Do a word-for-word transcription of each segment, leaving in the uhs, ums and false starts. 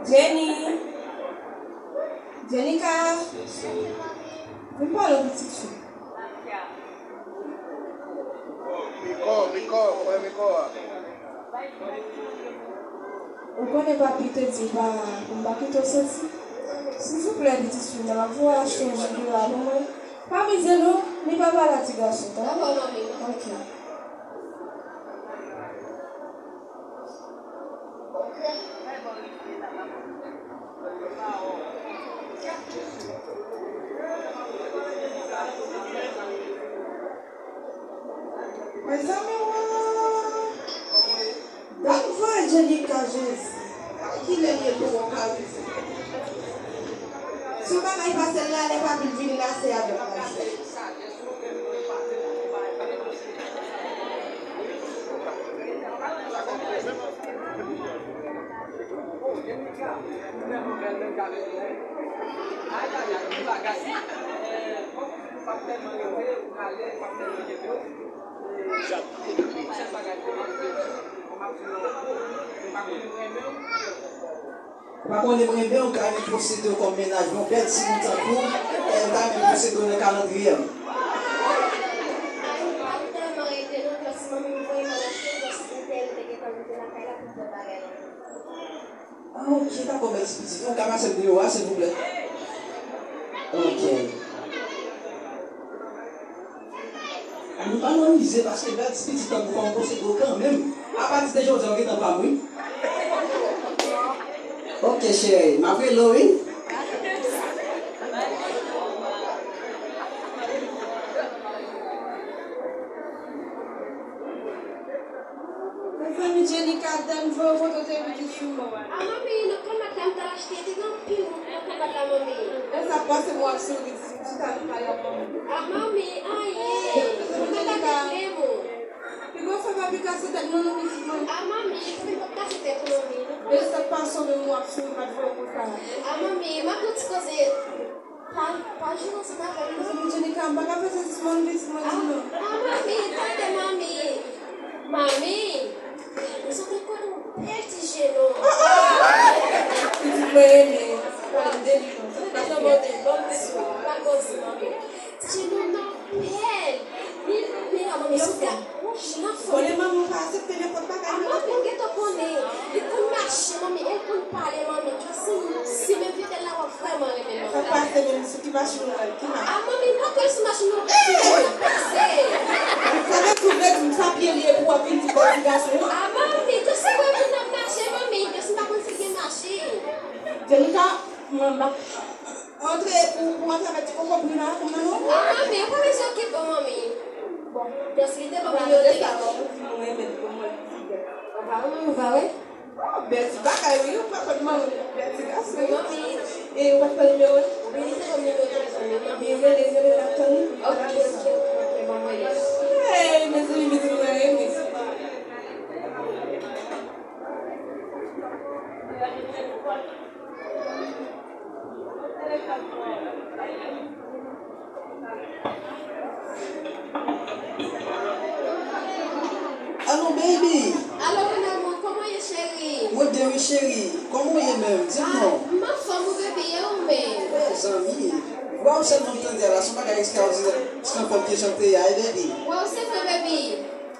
Jenny. Jenika. Vin pale w pitit fi. Miko, Miko, frè Miko a. Ou konnen papi te di pa, pou m pa kite w soti? Silvouplè, pitit fi m nan, ap voye achte yon jigila pou mwen. Pa mize non, li pa pale a ti gason, ta? Dakò, manmi. Ok. Mezanmi, wa! Dat voye Angelica, Jezi. Ay, kilè l ye tou, w ka rive. Si w pa bay pase l la, lè papi l vini la, se avè l l ap fè. Ou pa konnen m renmen w, m ta renmen posede w kòm mennaj mwen, yon bèl timoun tankou w, e m ta renmen posede w nan kalandriye m. Ay, m pa t tèlman rete non, paske manmi m voye m al achte yon sou tè, m te gentan rete lakay la pou m fè bagay la. Ah, ok, dakò, mèsi pitit. Ou ka pase m nimewo a, silvouplè? Ok. Ann pa nan mize, paske bèl ti pitit lan pou fè yon pwosedi kanmenm. Apati de jodi a, w gentan pa m, wi. Ok, cheri, m ap rele w, wi. Mezanmi, Jenika, Denver, kote w te pitit fi m? A, manmi, nan konbat la m t al achte, te gen anpil moun nan konbat la, manmi. Lè sa pase m w ap souri, di chita nan kay la, manmi. A, manmi, anyen. Mezanmi, Jenika. Pi bon fè papi kase tèt mwen non, pitit mwen. A, manmi, papi p ap kase tèt ou, manmi. Lè sa pase w menm w ap souri, m pa t vle w konn sa. A, manmi, m ap yon ti koze. Pa, pa jwe konsa avè m non. Mezanmi, Jenika, m pa ka fè sezisman pitit mwen di non. A, a, manmi, tande manmi. Manmi, m sot konn yon bèl ti jenou. Pitit mwen renmen pale m de li konsa. Pitit mwen renmen, ban m di sou, pa koze manmi. Ti jenou m nan bèl. Li bèl, manmi, sou gad. Ou konnen manmi w pa aksepte nenpòt bagay. A, manmi, m gentan konnen. Li konn mache, manmi, e l konn pale, manmi. Josi, si men vye tèl la, w ap vrèman renmen l, manmi. Sa pase menm, sou ki machin ou wè l? Ki mak? A, manmi, m pa kwè l sou machin non. Ey! Sa vle di w vle di m sa pye l ye pou w ap vin di bèl ti gason an? A, manmi, Josi wè moun ap mache, manmi. Josi m pa konn si l gen machin. Jenika, mwen m ap Antre pou, pou antre avèk ti koko bri la pou mwen non. A, manmi, ou pa bezwen okipe w, manmi. Bon. Jès li te ban m yon de sa, bon, ou di mwen renmen l, bon, mwen ti bèl. Ou pa renmen, ou pa wè? Oh, bèl ti bagay, wi, ou pa konn manman, bèl ti gason. Manmi. E ou pa t pran nimewo l? Wi, li te ban m nimewo telefòn li, manmi. Rele, rele l ap tann ou. Ok, ok, ok, manman, yes. Hey, mezanmi, pitit mwen renmen. Alo, baby! Alo, mon amour, kòman w ye, cheri? Mwen byen, wi, cheri. Kòman w ye menm? Di m non. Ah, m anfòm, wi, baby, e ou menm? Mezanmi, vwa w sèlman m tande a la, se yon bagay ekstraòdinè. Ti fanm ki chante a, e, baby? Waw, se vre, baby.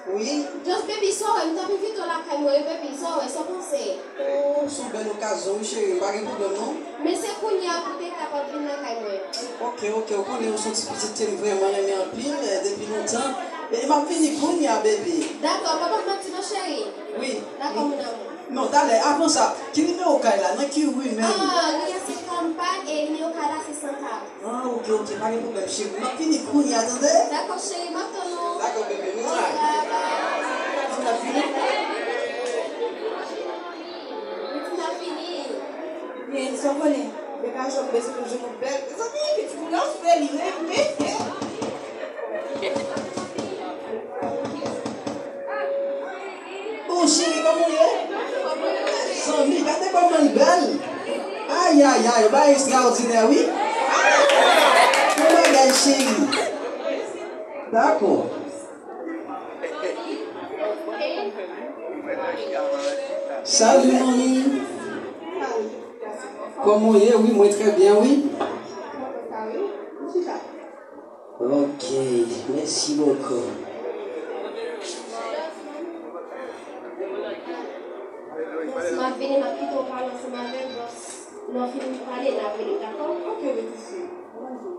Wi. Just baby, sa w wè, m t ap envite w lakay mwen, wi, baby, sa w wè, sa w panse? Oh, se yon bèl okazyon, wi, cheri, pa gen pwoblèm, non. Men se kounye a pou w te kapab vin lakay mwen. Ok, ok, ou konnen ou se yon ti pitit ke m vrèman renmen anpil, eh, depi lontan. E m ap vini kounye a, baby. Dakò, pa ban m manti, non, cheri. Wi. Dakò, mon amour. Non, talè, avan sa, ki nimewo kay la? Nan ki ri menm? Ah, ri a se Kanpay e nimewo kay la se san kat. Ah, ok, ok, pa gen pwoblèm, cheri. M ap vini kounye a, tande? Dakò, cheri, m ap tann ou. Dakò, bebe, mwa. Bye, bye. Pitit m ap vini. Pitit m ap vini. Byen, sa w konnen, bebe a jòm bezwen yon jenou bèl. Mezanmi, pitit moun nan fre, li renmen. Oh, cheri, kòman w ye? Zanmi, gade kòman l bèl. Ayayay, yon bagay ekstraòdinè, wi. Yon bagay, cheri. Dakò. Salut, manmi. Kòman w ye? Wi, mwen trè byen, wi. Ok, mèsi bokou. Bòs, m ap vini, m ap kite w pale ansanm avèk bòs. Lè w fin pale, n ap rele, dakò? Ok, wi, ti fi. Bonjou.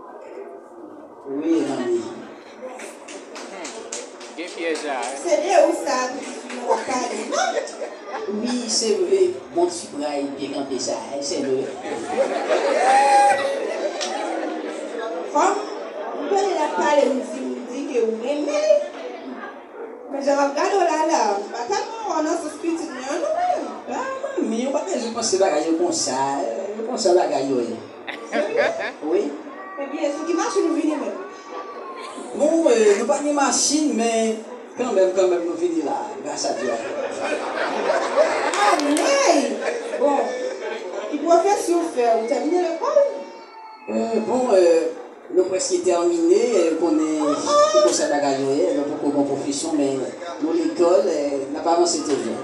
Wi, manmi. Gen pyèj la, wi. Se de ou sa, ti fi, nou p ap pale, non? Wi, se vre. Bon ti bra byen kanpe sa, se vre. Fanm, m tande l ap pale, m di, m di ke ou renmen l. Men jan m ap gade w la, la, m pa tèlman wè w nan sans pitit mwen an, non, menm. Ah, manmi, ou pa bezwen panse bagay yo konsa. Eh, yo konsa bagay yo ye. Serye? Wi. Ebyen, sou ki machin ou vini menm? Bon, eh, nou pa gen machin, men kanmenm, kanmenm, nou vini la, gras a Dye. Anmwey! Bon, ki pwofesyon w fè? Ou tèmine lekòl? Eh, bon, eh, nou prèske tèmine, eh, konnen se konsa bagay yo ye, nou poko gon pwofesyon, men nou lekòl, eh, n ap avanse toujou.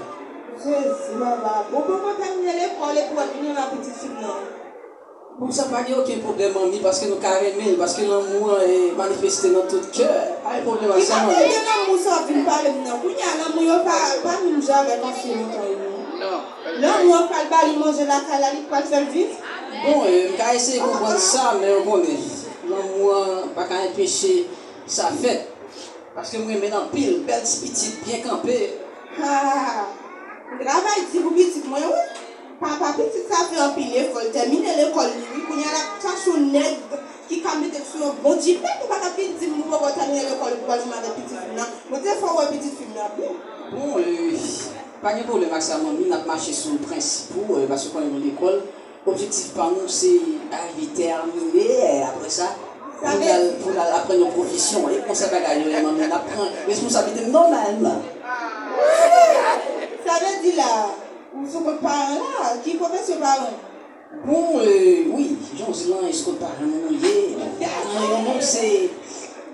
Jezi, manman, bon, poko tèmine lekòl epi w ap vini nan pitit fi m nan. Bon, sa pa gen okenn pwoblèm, manmi, paske nou ka renmen l, paske lanmou an, eh, manifeste nan tout kè. Pa gen pwoblèm ak sa, manmi. Ki kalite lanmou sa w ap vin pale m nan? Kounye a, lanmou yo pa, pa menm jan avèk ansyen lontan yo, non. Non. Lanmou an pral ba li manje lakay la, li pral fè l viv. Bon, eh, m ka eseye konprann sa, men ou konnen, lanmou an pa ka enpeche sa fèt. Paske m renmen l anpil, bèl ti pitit, byen kanpe. Ha! M travay di pou pitit mwen, wi. Papa pitit sa fè anpil efò, l tèmine lekòl li, wi. Kounye a l ap chache yon nèg ki ka mete l sou yon bon jipèt, ou pa t ap vin di m ou poko tèmine lekòl epi w al renmen avèk pitit fi m nan. Mwen te fè w wè pitit fi m nan byen. Bon, eh, pa gen pwoblèm ak sa, manmi, n ap mache sou prensip ou, eh, paske w konnen nou lekòl, objektif pa nou se arive tèmine, eh, apre sa, pou n al, pou n al aprann yon pwofesyon. E konsa bagay yo ye, manmi, n ap pran responsablite n nòmalman. Sa vle di la, ou sou kont paran la, ki pwofesyon paran? Bon, eh, wi, Joseline, èske w pa renmen nou ye? Paran yo menm se,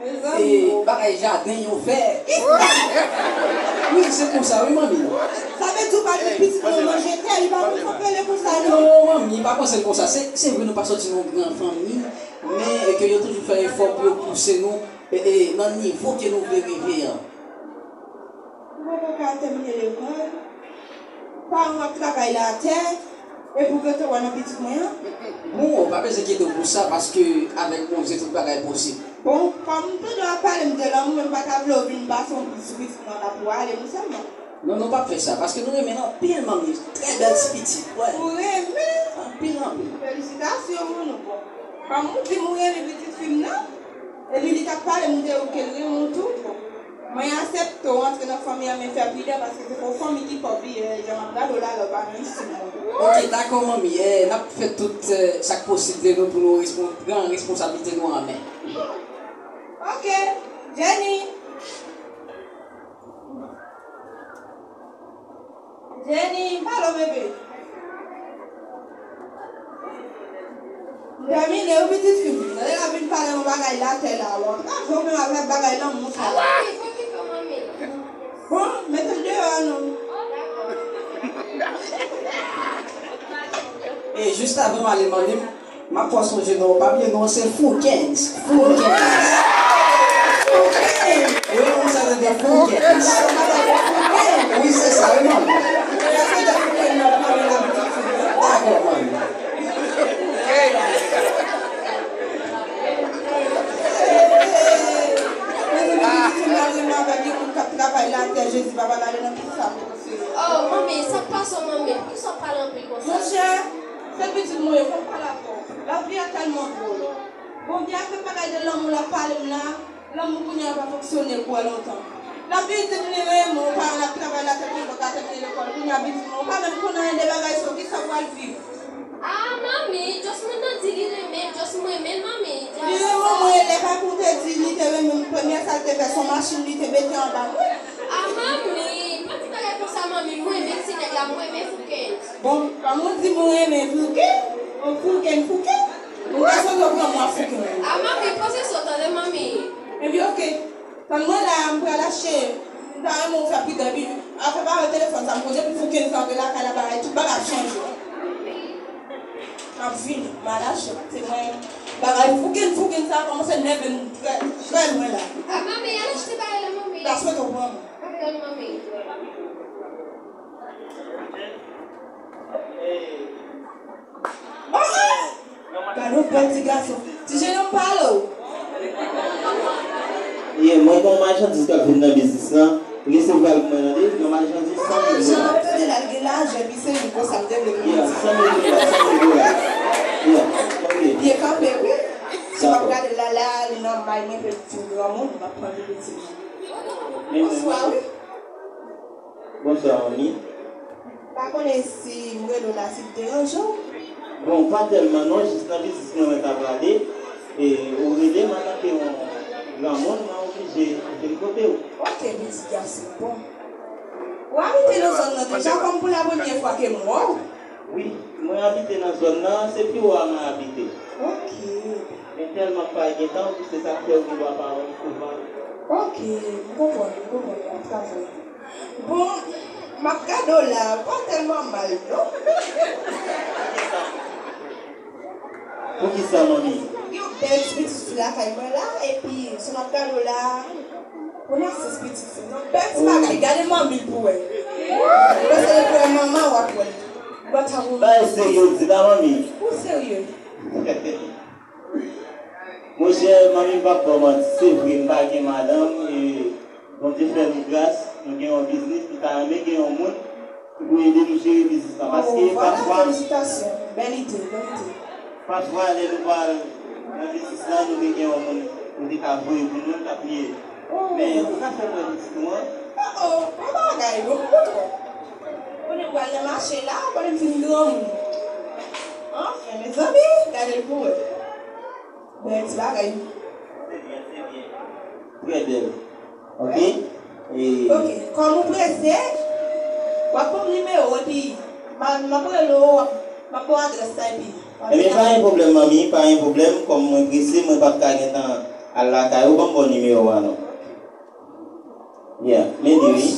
eh, bagay jaden yo fè. Wi, se konsa, wi, manmi. Sa vle di w pa vle pitit mwen manje tè, li pa konn fòk rele konsa, non? Non, manmi, pa panse l konsa. Se, se vre, nou pa sòti nan yon gran fanmi, men, eh, ke yo toujou fè efò pou yo pouse nou, eh, eh, nan nivo ke nou vle rive an. Ou poko ka tèmine lekòl, paran w ap travay latè, epi w gentan wè nan pitit mwen an? Bon, ou pa bezwen enkyete w pou sa, paske avèk Bondye tout bagay posib. Bon, kòm m tande w ap pale m de lanmou, men m pa ta vle w vin pase yon bout sou pitit mwen la pou w ale, non sèlman. Non, nou p ap fè sa, paske nou renmen l anpil, manmi. Trè bèl ti pitit, wè. Ou renmen? Anpil, anpil. Felisitasyon pou nou, bon. Kòm ou di m ou renmen pitit fi m nan, epi li t ap pale m de ou ke l renmen w tou, bon. Mwen aksepte w antre nan fanmi an, men fè pridan, paske se pa yon fanmi ki pòv li ye, jan m ap gade w la, lè w pa nan estim mwen. Ok, dakò, manmi. Eh, n ap fè tout, eh, sa k posib de nou pou nou respon-, pran responsablite nou an men. Ok, Jenny. Jenny, pale w, bebe. M tèmine, wi, pitit fi m. Tande l ap vin pale yon bagay latè la, w antrave w menm avèk bagay lanmou sa. Bon, mete l deyò a non. E jis avan m ale, manmi m, m ap fè w sonje non w, pa bliye non w se Foukens. Foukens. Foukens. Wi, moun sa rele Foukens. Wi, se sa, wi, manmi. Dakò, manmi. Mezanmi, pitit fi m la vrèman avèk yon moun k ap travay latè, Jezi, papa, n ale nan kisa pou se. Oh, manmi, sa k pase w, manmi? Poukisa w pale anpil konsa? Monchè, se pitit mwen ye, fò m pale avè w. Lavi a tèlman dwòl. Bondye a fè bagay de lanmou l ap pale m la. Lanmou kounye a pa fonksyone kou a lontan. L ap vin di m li renmen w, paran l ap travay latè pou l pa ka tèmine lekòl. Kounye a pitit mwen, ou pa menm konn anyen de bagay sa yo, kisa w pral viv? Ah, manmi, just mwen nan di li renmen, just mwen renmen l, manmi. Li renmen w, mwen, lè papa w te di li te renmen m, premye sa l te fè, se yon machin li te mete anba mwen. Ah, manmi, pa di bagay konsa, manmi, mwen renmen ti nèg la, mwen renmen Foukens. Bon, kòm ou di m ou renmen Foukens, Fouken, fouken. Ou ka sot ou pran mwen fouken. A manmi, poze sou tande manmi. Epi oke. Tann mwen la, m pral achte. M ta renmen w fè pi gran, epi afè pa wè telefòn sa, m koze pou fouken sa, ke lakay la bagay, tout bagay ap chanje. M ap vini, m al achte. Se mwen, bagay fouken, fouken sa kòmanse nève m trè, trè lwen la. A manmi, al achte bagay la, manmi. That's what I want. Atann manmi. Gade yon bèl ti gason. Ti jennonm pale w. Ye, mwen gen yon machandiz k ap vin nan biznis lan. Resevwa l pou mwen tande. Yon machandiz san mil dola. Jan m ap tande la, l gen lajan, epi se li konsa m te vle pou li. Yeah, san mil dola, san mil dola. Yeah, ok. Byen kanpe, wi. Si w ap gade l la, la, li nan may mwen, epi l fin granmoun, m ap pran li pitit. Bonswa, wi. Bonswa, manmi. Pa konnen si m rele w la, si m deranje w. Bon, pa tèlman non, jis nan biznis mwen mwen t ap prale. E ou rele m antanke yon granmoun, mwen oblije vin kote w. Ok, pitit gason. Bon. Ou abite nan zòn nan deja, kòm pou la premyè fwa ke m wè w? Wi, mwen abite nan zòn nan, se pi wo a mwen abite. Ok. Men tèlman m pa gen tan, se sa k fè ou gen dwa pa wè m souvan. Ok, m konprann, m konprann, bon travay. Bon, m ap gade w la, ou pa tèlman mal, non. Poukisa, manmi? Gen yon bèl ti pitit fi lakay mwen la, epi, si m ap gade w la, ou nan sis pitit fi, non? Bèl ti bagay, gade manmi l pou wè. Ou panse depi w wè manman w ap wè l. But I will. Bagay serye w di la, manmi. Ou serye? Monchè, manmi m p ap ba w manti, se vre, m pa gen madanm, e Bondye fè nou gras, nou gen yon biznis, nou ta renmen gen yon moun ki pou ede nou jere biznis lan, paske pafwa. Felisitasyon, bèl ide, bèl ide. Pafwa, lè nou pral nan biznis lan, nou te gen yon moun nou te ka voye pou nou, l t ap priye. Men, ou ka fè m wè pitit ou an? Oh, oh, bon bagay, bon, bon twòp. Konnen m pral nan mache la, konnen m fin granmoun. Anfen, mezanmi, gade l pou wè. Bèl ti bagay. Se byen, se byen. Trè bèl. Ok? E ok, kòm ou prese, w ap ban m nimewo w epi m a, m ap rele w, w ap, m ap ba w adrès la epi w ap vin avè m. Ebyen, pa gen pwoblèm, manmi, pa gen pwoblèm. Kòm mwen prese, mwen p ap ka gentan al lakay ou, ban m ba w nimewo a non. Yeah, men li wi.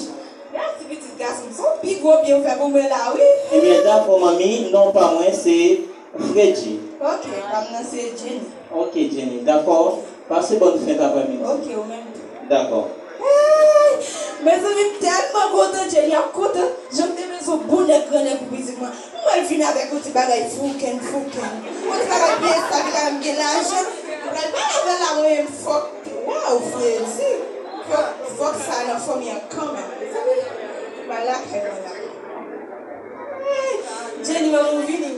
Mèsi pitit gason m, se yon pi gwo byen ou fè pou mwen la wi. Ebyen, dakò, manmi, non pa mwen se Fredji. Ok, pa m nan se Jenny. Ok, Jenny, dakò. Pase bòn fèt aprèmidi. Ok, ou menm tou. Dakò. Hey! Mezanmi, m tèlman kontan, Jenny ap kontan. Jan m te bezwen bonè grannèg pou pitit mwen. M wè l vin avèk yon ti bagay fouken, fouken. Yon ti bagay byen sal la, m gen lajan. M pral pale avè l la, mwen menm fòk. Waw, Fredi. Fòk, fòk sa nan fanmi an kanmenm. Mezanmi, m pral lakay mwen la. Hey! Jenny, manman m vini.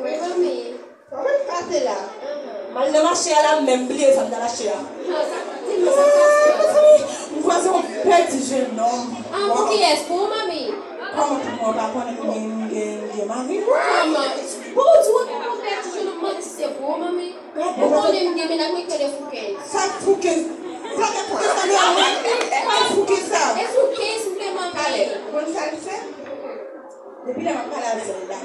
Wi, manmi. Sa mwen pase la. M al nan mache a la, m menm bliye sa m t al achte a. Mezanmi, m kwaze yon bèl ti jennonm. Ah, pou kiyès? Pou ou, manmi? Kòman pou mwen? Ou pa konnen m gen, m gen, m gen mari? Kòman? Bon, ou di w ap pran yon bèl ti jennonm, manti se pou ou, manmi. Ou konnen m gen mennaj mwen ki rele Fouken. Sa Fouken? Sa gen Fouken sa gen anyen? Sa Fouken sa? E Fouken, souple, manmi. Pale, konn sa l fè? Depi lè m ap pale avè l la,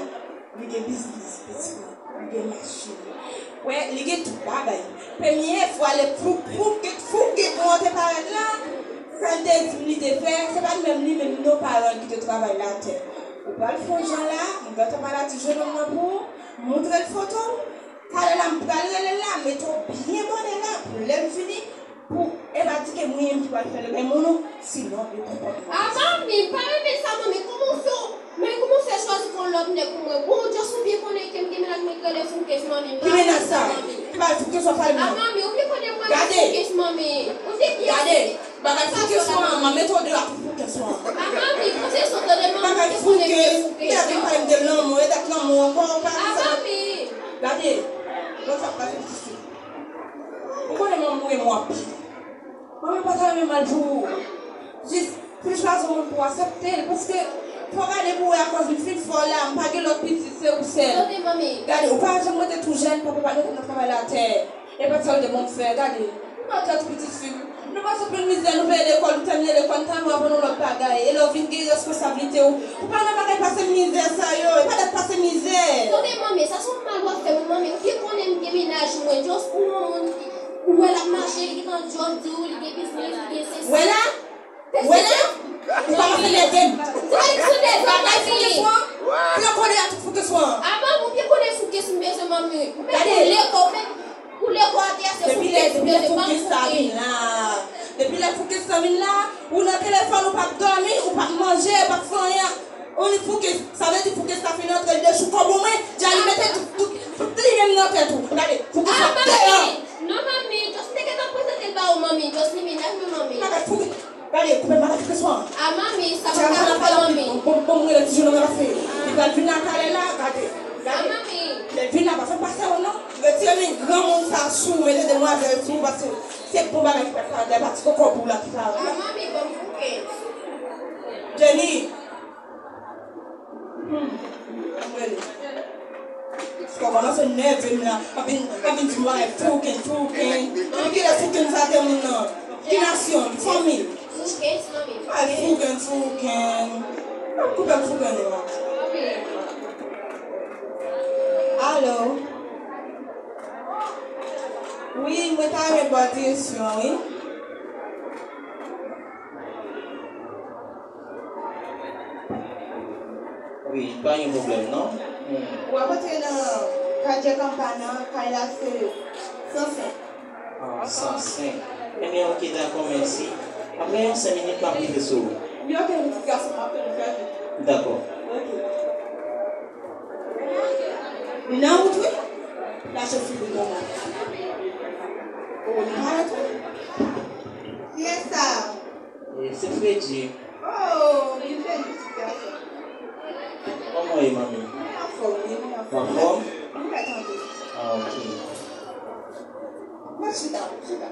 li gen biznis, pitit mwen, li gen machin. Wè, li gen tout bagay. Premye fwa lè fouk, fouk, fouk, fouk, fouk, te parèt la, sa l te di m li te fè, se pa t menm li menm non paran ki te travay latè. Ou pral fè yon jan la, m gentan pale a ti jennonm nan pou ou, montre l foto w. Talè la, m pral rele l la, mete w byen bonè la, pou lè m fini, pou, e pa di ke mwen menm ki pral fè l, men moun ou, sinon, li konpòte. A, manmi, m pa renmen sa, manmi, kòman w fè, men kòman w fè chwazi pou yon lòt nèg pou mwen? Bon, just ou byen konnen ke m gen mennaj mwen ki rele Foukes, manmi, m pa renmen sa, manmi. Ki mennaj sa? Ki bagay Foukes w ap pale m nan? A, manmi, ou byen konnen mwen renmen Foukes, manmi. Ou te byen. Gade. Bagay Foukes sou an, m ap mete w deyò ak Foukes sou an. A, manmi, poze sou tande, manmi, bagay Foukes, lè vin pale m de lanmou, e dat lanmou ankò, ou pa di sa. A, manmi. Gade, bon sa pase pitit fi. Ou konnen manmi w renmen w anpil. Manmi pa ta renmen mal pou ou. Jis, fin chwazi yon moun pou w aksepte l, paske fò w gade pou w wè akòz li fin fò la, m pa gen lòt pitit, se ou sèl. Tande, manmi. Gade, ou pa janm rete tou jèn, papa pa t mete w nan travay latè. E pa t sa l te konn fè, gade. M maltrete pitit fi m. Nou pase anpil mizè, nou peye lekòl, nou tèmine lekòl, nou ta nou aprann yon lòt bagay. E lè w vin gen responsablite w, ou pa nan bagay pase mizè sa yo, e pa dat pase mizè. Tande, manmi, sa se yon mal w ap fè m. Gade. Koule kò w menm, koule kò w atè, se depi lè, depi lè foukis sa vin la. Depi lè foukis sa vin la, ou nan telefòn, ou p ap dòmi, ou p ap manje, ou p ap fè anyen. Ou ni foukis, sa vle di foukis sa fin antre dedan sou kòb ou, men, Djali mete tout, tout, tout li menm nan tèt ou. Gade, foukis sa deyò. Non, manmi, Just te gentan prezante l ba ou, manmi. Just ni mennaj mwen, manmi. Gade, foukis. Gade, koupe m ak keswa. A manmi, sa pa ka fè manmi. Bon, bon, bon, mwen ti jounen ap fè. Li pral vin la talè la, gade. Gade. A manmi. Lè l vin la, pa fè pase w non. Retire men granmoun sa sou, mete demwazèl sou, paske se bon bagay ki pral fè la, pati koko pou la ki sa. A manmi, bon fouke. Jenny. Hmm. Mwen. Kòmanse nève m la. Ap vin, ap vin di m bagay fouken, fouken. Depi kilè fouken sa te moun nan? Ki nasyon? Ki fanmi? Ay, fouken, fouken. Ap koupe m fouken li la. Alo? Wi, mwen ta renmen ba w direksyon, wi. Wi, pa gen pwoblèm non. Hmm. W ap antre nan Calle Campana, kay la se san senk. Ah, san senk. Ebyen, oke, dakò, mèsi. Apre yon senk minit, m ap rive sou ou. Wi, oke, pitit gason, m ap tann ou, fè vit. Dakò. Oke. Li nan wout, wi. Lache sou li, manman. Oh, li parèt, wi. Kiyès sa? E, se Freddy. Oh, byenveni, ti gason. Kòman w ye, manmi? Mwen anfòm, wi, mwen anfòm. Ou anfòm? Mwen fè tande. Ah, ok. Mwen chita, chita.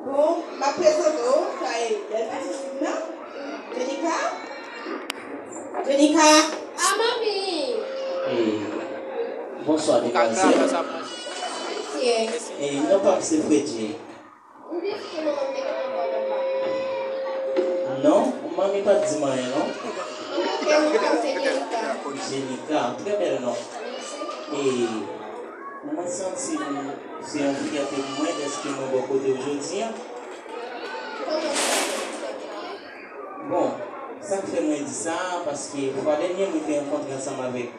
Bon, m ap prezante w, sa e bèl pitit fi m nan, Jenika. Jenika. A, manmi. E, bonswa, demwazèl. Mesye. E, non pa m se Freddy. Ou byen site manman m te gentan ba w non pa m. Non, manmi pa t di m anyen non. Manman m te non pa m se Jenika. Jenika, trè bèl non. Mèsi. E mwen santi m se yon fyète pou mwen dèske mwen bò kote w jodi a. Kòman sa? Bon, sa k fè mwen di sa, paske fwa dènye mwen te rankontre ansanm avèk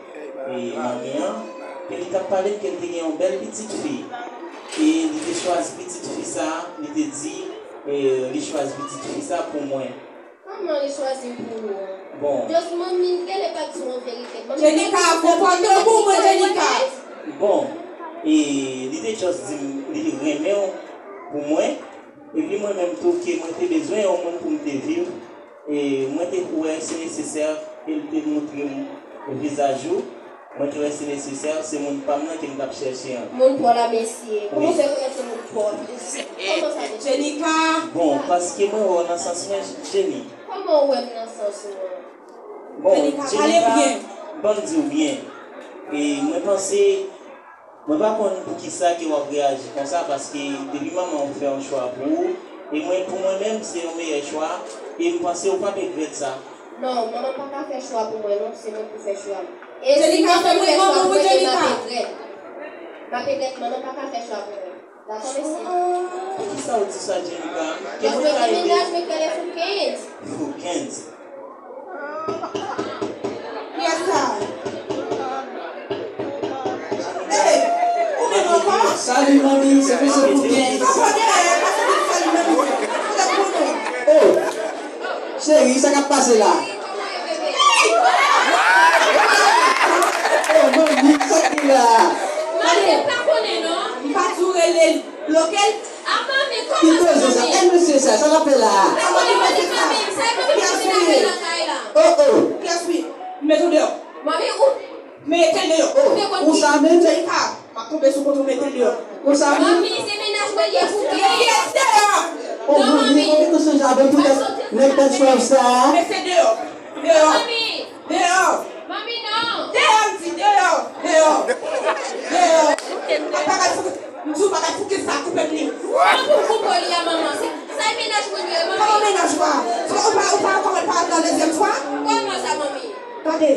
e, manmi an, e li t ap pale m ke l te gen yon bèl pitit fi. E li te chwazi pitit fi sa, li te di, e, li chwazi pitit fi sa pou mwen. Kòman li chwazi l pou ou an? Bon. Just manmi, m genlè pa t di w an verite. Manmi, Jenika, konpòte w pou mwen, Jenika. Bon, e li te just di m li renmen w pou mwen. Epi mwen menm tou, ke mwen te bezwen yon moun pou m te viv. E mwen te kwè se nesesè ke l te montre m vizaj ou. Mwen te wè se nesesè, se moun pa m nan ke m t ap chèche an. Moun pa w la, mesye. Wi. Kòman w fè konnen se moun pa w? Kòman sa, mesye? Jenika! Bon, paske mwen wè w nan sans mwen, Jenny. Kòman w wè m nan sans ou an? Bon, Jenika, pale byen. Ban m di w byen. E mwen panse Mwen pa konn poukisa ke w ap reyaji konsa, paske depi manman w fè yon chwa pou ou, e mwen, pou mwen menm, se yon meyè chwa, e m panse ou p ap regrèt sa. Non, manman pa ka fè chwa pou mwen non, se mwen pou fè chwa m. E si manman fè chwa pou mwen, m ap regrèt. M ap regrèt, manman pa ka fè chwa pou mwen. Dakò, mesye. Poukisa w di sa, Jenika? Ke mwen ka ede? Mennaj mwen fè lè fou kenz. Fou kenz. Kiyès sa? Hey, ou menm ankò? Salut, manmi, se mesye Fouken. Papa dèyè, pase vin salut, manmi. Ou te konnen. Oh, cheri, sa k ap pase la? Oh, manmi, sa k gen la? Manmi, m pa konnen, non. M pa di w rele l, bloke l. A, manmi, kòman sa, manmi? Ki koze sa? E mesye sa, sa l ap fè la a? Manmi, manmi, sa e manmi ki vin avè l nan kay la. Oh, oh. Kiyès wi? Mete w deyò. Manmi, ou mete l deyò. Oh, ou sa menm? Jenika, m ap tonbe sou kont ou, mete l deyò. Ou sa menm? Manmi, se mennaj mwen li ye pou mwen. Mete l deyò. Oh, non, manmi, manmi. Fòk nou chanje avè tout nèg tèt chwav sa a. Mete l deyò. Deyò. Manmi. Deyò! Manmi, non! Deyò, m di, deyò! Deyò! Deyò! A bagay fou, m di w bagay fou ki sa koupe m li. An pou koupe w li a, manman. Se, sa e mennaj mwen li ye, manmi. Kòman mennaj ou a? Ou pa, ou pa, ou pa ankò wè l parèt la dezyèm fwa? Kòman sa, manmi? Tande,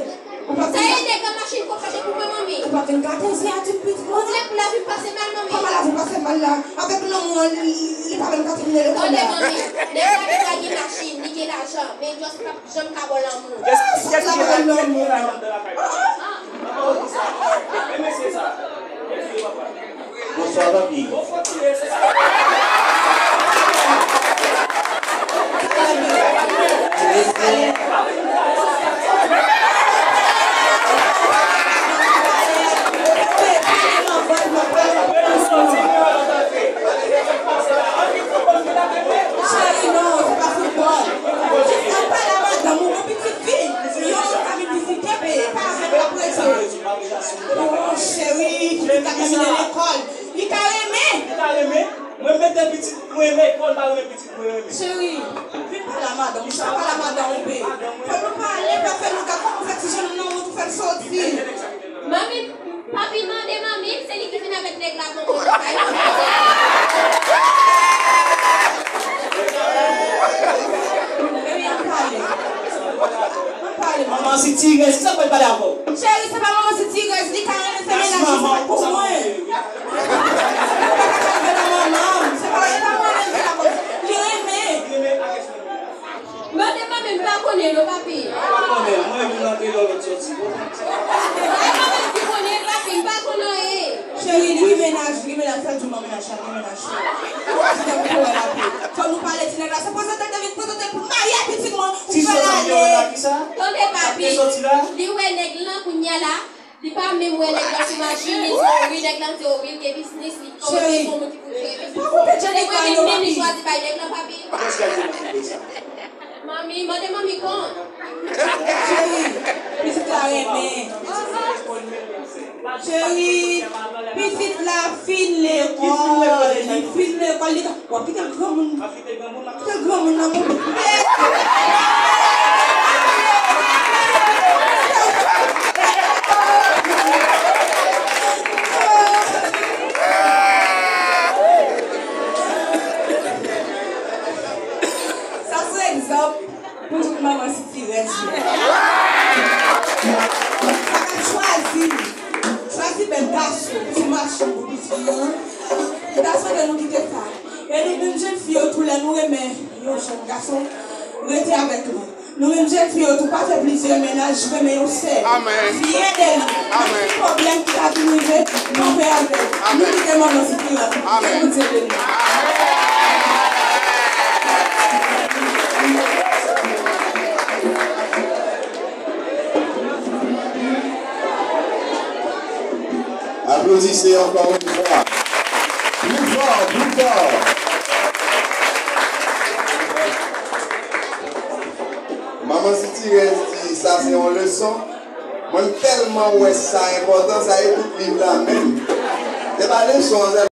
ou pa... Sa e nèg an machin k ap chache pou mwen, manmi. Ou pa vin gate zye a ti pitit mwen. Ou vle pou lavi m pase mal, manmi? Kòman lavi w pase mal la? Avèk lanmou an, li, li pa menm ka fini lekòl la. Tande, manmi. Nèg la gen machin, li gen lajan, men just pa Janm ka ba w lanmou. Kiyès, kiyès ki gen la, kiyès ki gen lajan anndan lakay la? Sa pa pi. Cheri, non, se pa foutbòl. Jis ap pale a madanm ou, gon pitit fi. Yon moun ka vin vizite, men pa avèk la prese. Oh, cheri, pitit la termine lekòl. Li ka renmen. Li ka renmen. Mwen mete pitit mwen renmen, kon pa renmen pitit mwen renmen. Cheri, vin pale a madanm, vin pale a madanm ou, be. Fò nou pale, fò fè nou gad kòman fè ti jèn nan wont ou fè l soti. Manmi, papi mande manmi, se li ki vin avèk nèg la, bon, bon. Baby, ann pale. Ann pale, manman. Manman Sitirèz, kisa pou l pale avè w? Cheri, se pa manman Sitirèz, li ka renmen fè mennaj li pou mwen. Li pa ka kalve nan manman m. Se pa, e pa mwen menm ki lakòz. Li renmen. Mande manmi, m pa konnen non, papi. Mwen menm, mwen vin antre lò lòt sòti. E manmi ki konnen, papi, m pa konnen anyen. Cheri, li gen mennaj, li gen mennaj, fè di w non mennaj la, li gen mennaj. Ou pa di tèt ou wè la tou. Fò nou pale ti nèg la, se prezante l te vin prezante l pou marye pitit mwen, ou fè l ale. Tande, papi, li wè nèg lan kounye a la. Li pa menm wè nèg lan sou machin, li di, o wi, nèg lan di, o wi, l gen biznis, li konn se yon moun ki pou jere biznis. Li wè nèg menm, li chwazi bay nèg lan, papi. Kiyès ki al di manmi sa? Manmi, mande manmi kon. Cheri, pitit la renmen. Cheri, pitit la fin lekòl, li fin lekòl, li ka, w ap kite granmoun. Kite granmoun nan pou. Sa se egzanp pou tout manman Sitirèz yo. Sa k ap chwazi, chwazi bèl gason sou machin pou pitit nou an. Gason ke nou kite sa. E nou menm jèn fi yo tou, lè nou renmen yon jèn gason, rete avèk li. Nou menm jèn fi yo tou, pa fè plizyè mennaj, renmen yon sèl. Amèn. Fye de li. Amèn. Nenpòt pwoblèm ki ka vin rive, kanpe avè l. Amèn. Nou kite manman Sitirèz. Amèn. Ke Bondye beni. Aplodissez encore une fois. Plus fort, plus fort. Manman Sitirèz di, sa se yon leson. Mwen, m tèlman wè sa enpòtan, sa e tout liv la menm. Se pa leson an,